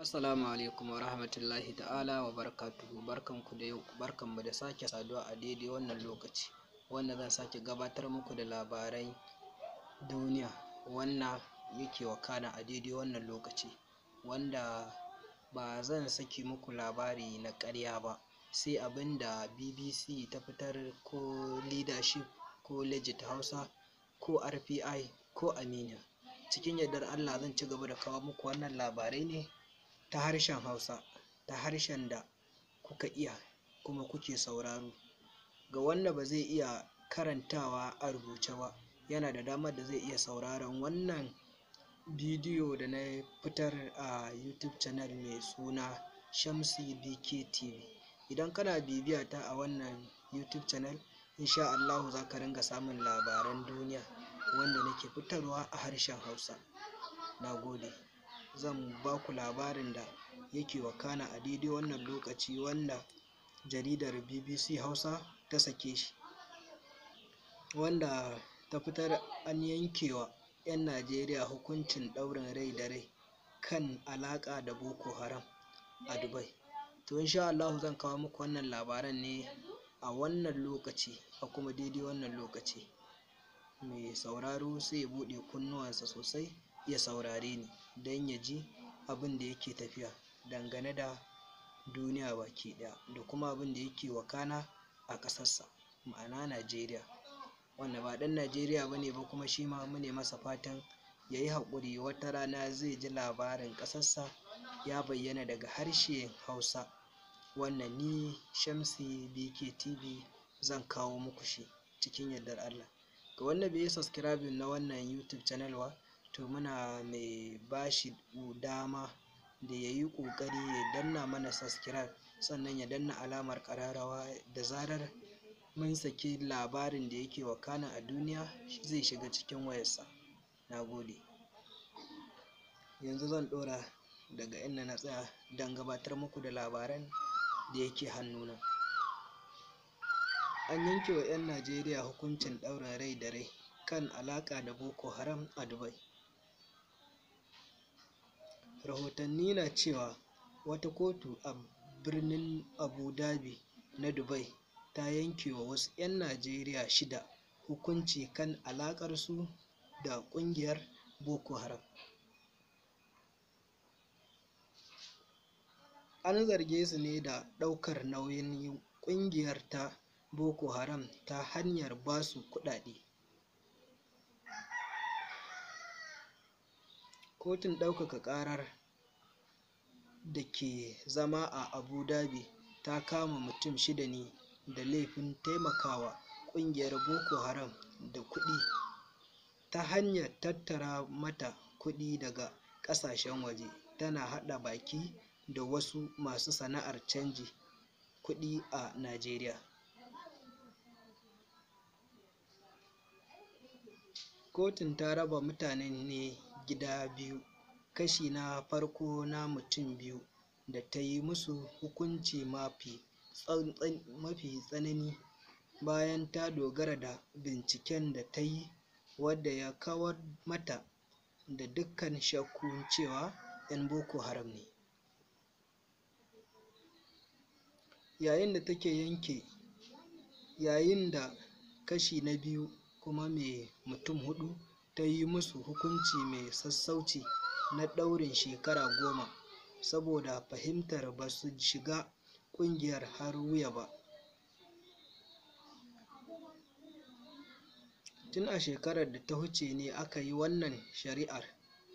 Assalamu alaikum wa rahmatullahi ta'ala wa barakatuhu. Barkanku da yau, barkanmu da sake saduwa a daidai wannan lokaci wanda zan sake gabatar muku da labarai duniya wannan yake wakana a daidai wannan lokaci, wanda ba zan saki muku labari na ƙarya ba, sai abin da BBC ta fitar ko Leadership ko Legit Hausa ko RPI ko Aminiya. Cikin yardar Allah zan ci gaba da kawo muku wannan labarai ne ta harshen Hausa, ta harshen da kuka iya kuma kuke sauraro. Ga wanda ba zai iya karantawa a rubuce ba, yana da damar da zai iya sauraron wannan bidiyo da na fitar a YouTube channel mai suna Shamsi BK TV. Idan kana bibiya ta a wannan YouTube channel, insha Allahu za ka ringa samun labaran duniya wanda nake fitarwa a harshen Hausa. Na gode. Zan ba ku labarin da yake wakana a daidai wannan lokaci wanda jaridar BBC Hausa ta sake shi, wanda ta fitar an yankewa 'yan Najeriya hukuncin ɗaurin rai da rai kan alaƙa da Boko Haram a Dubai. To insha Allahu zan kawo muku wannan labaran ne a wannan lokaci a kuma daidai wannan lokaci. Mai sauraro sai ya buɗe kunnuwansa sosai ya saurare ni don ya ji abin da yake tafiya dangane da duniya baki ɗaya da kuma abin da yake wakana a ƙasarsa, ma'ana Najeriya. Wanda ba ɗan Najeriya ba ne ba kuma shi ma mune masa fatan ya yi haƙuri, wata rana zai ji labarin ƙasarsa ya bayyana daga harshen Hausa. Wannan ni Shamsi BK TV zan kawo muku shi cikin yardar Allah. Ga wanda bai yi subscribing na wannan YouTube channel ba, to muna mai ba shi dama da ya yi ƙoƙari ya danna mana subscribe, sannan ya danna alamar ƙararrawa. Da zarar mun saki labarin da yake wakana a duniya zai shiga cikin wayarsa. Na gode. Yanzu zan ɗora daga inda na tsaya don gabatar muku da labaran da yake hannuna. An yanke wa 'yan Najeriya hukuncin ɗaurin rai da rai kan alaƙa da Boko Haram a Dubai. Rahotanni na cewa wata kotu a birnin Abu Dhabi na Dubai ta yanke wa wasu 'yan Najeriya 6 hukunci kan alaƙarsu da ƙungiyar Boko Haram. An zarge su ne da ɗaukar nauyin ƙungiyar ta Boko Haram ta hanyar ba su kuɗaɗe. Kotun ɗaukaka ƙarar da ke zama a Abu Dhabi ta kama mutum 6 ne da laifin taimakawa ƙungiyar Boko Haram da kuɗi ta hanyar tattara mata kuɗi daga ƙasashen waje, tana haɗa baki da wasu masu sana'ar canji kuɗi a Najeriya. Kotun ta raba mutanen ne gida biyu, kashi na farko na mutum 2 da ta yi musu hukunci mafi tsanani bayan ta dogara da binciken da ta yi wadda ya kawar mata da dukkan shakkun cewa 'yan Boko Haram ne. Yayin da kashi na biyu kuma mai mutum 4 ta yi musu hukunci mai sassauci na ɗaurin shekara 10 saboda fahimtar ba su shiga ƙungiyar har wuya ba. Tun a shekarar da ta wuce ne aka yi wannan shari'ar,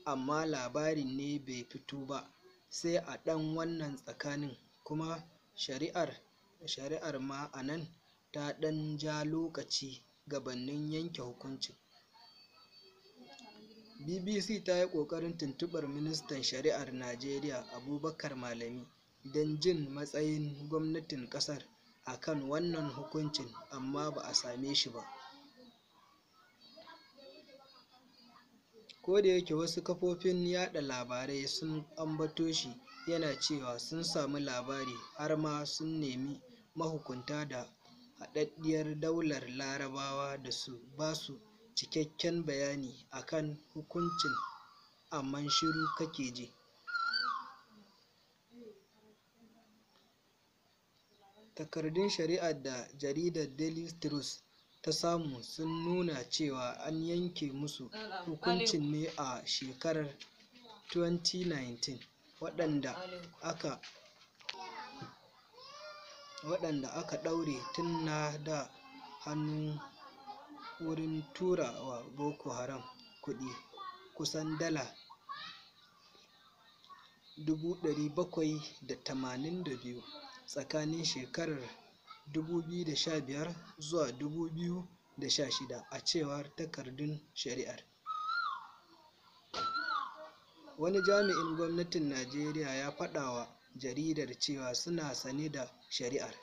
amma labarin ne bai fito ba sai a ɗan wannan tsakanin, kuma shari'ar ma a nan ta ɗan ja lokaci gabanin yanke hukuncin. BBC ta yi ƙoƙarin tuntuɓar Ministan Shari'ar Najeriya Abubakar Malami don jin matsayin gwamnatin ƙasar a kan wannan hukuncin, amma ba a same shi ba. Kodayake wasu kafofin yaɗa labarai sun ambato shi yana cewa sun sami labari har ma sun nemi mahukunta da Haɗaɗɗiyar Daular Larabawa da su ba su cikakken bayani a kan hukuncin, amma shiru kake ji. Takardun shari'ar da jaridar Daily Trust ta samu sun nuna cewa an yanke musu hukuncin ne a shekarar 2019. Waɗanda aka ɗaure tun na da hannu wurin tura wa Boko Haram kuɗi kusan dala 782,000 tsakanin shekarar 2015 zuwa 2016, a cewar takardun shari'ar. Wani jami'in gwamnatin Najeriya ya faɗa wa jaridar cewa suna sane da shari'ar.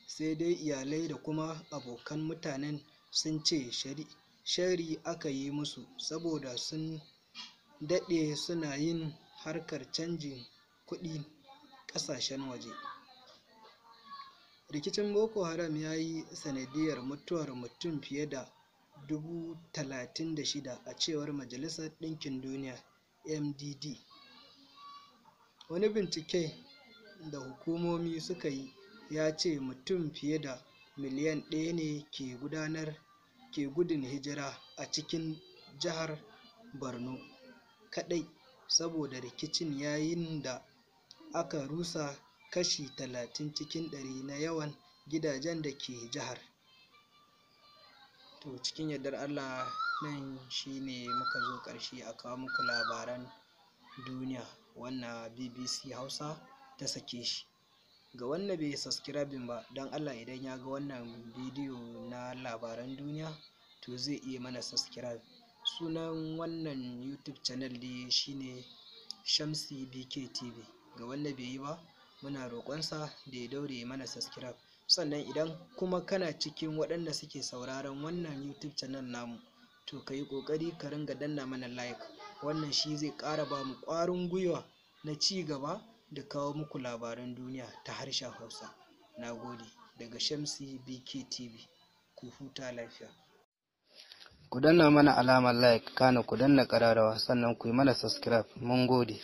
Sai dai iyalai da kuma abokan mutanen sun ce sharri aka yi musu saboda sun daɗe suna yin harkar canjin kuɗin ƙasashen waje. Rikicin Boko Haram ya yi sanadiyyar mutuwar mutum fiye da 36,000, a cewar Majalisar Ɗinkin Duniya (MDD). Wani bincike da hukumomi suka yi ya ce mutum fiye da miliyan 1 ne ke gudun hijira a cikin jihar Borno kaɗai saboda rikicin, yayin da aka rusa kashi 30 cikin ɗari na yawan gidajen da ke jihar. To, cikin yardar Allah, nan shine muka zo ƙarshe a kawo muku labaran duniya wannan BBC Hausa ta sake shi. Ga wanda bai subscribing ba, don Allah, idan ya ga wannan bidiyo na labaran duniya, to zai iya mana subscribe. Sunan wannan YouTube channel dai shine Shamsi BK TV. Ga wanda bai yi ba, muna roƙonsa da ya daure mana subscribe. Sannan idan kuma kana cikin waɗanda suke sauraron wannan YouTube channel namu, to ka yi ƙoƙari ka ringa danna mana like. Wannan shi zai ƙara ba mu ƙwarin gwiwa na ci gaba da kawo muku labaran duniya ta harshen Hausa. Na gode daga Shamsi BK TV. Ku huta lafiya. Ku danna mana alamar like, kana ku danna ƙararrawa, sannan ku yi mana subscribe. Mun gode.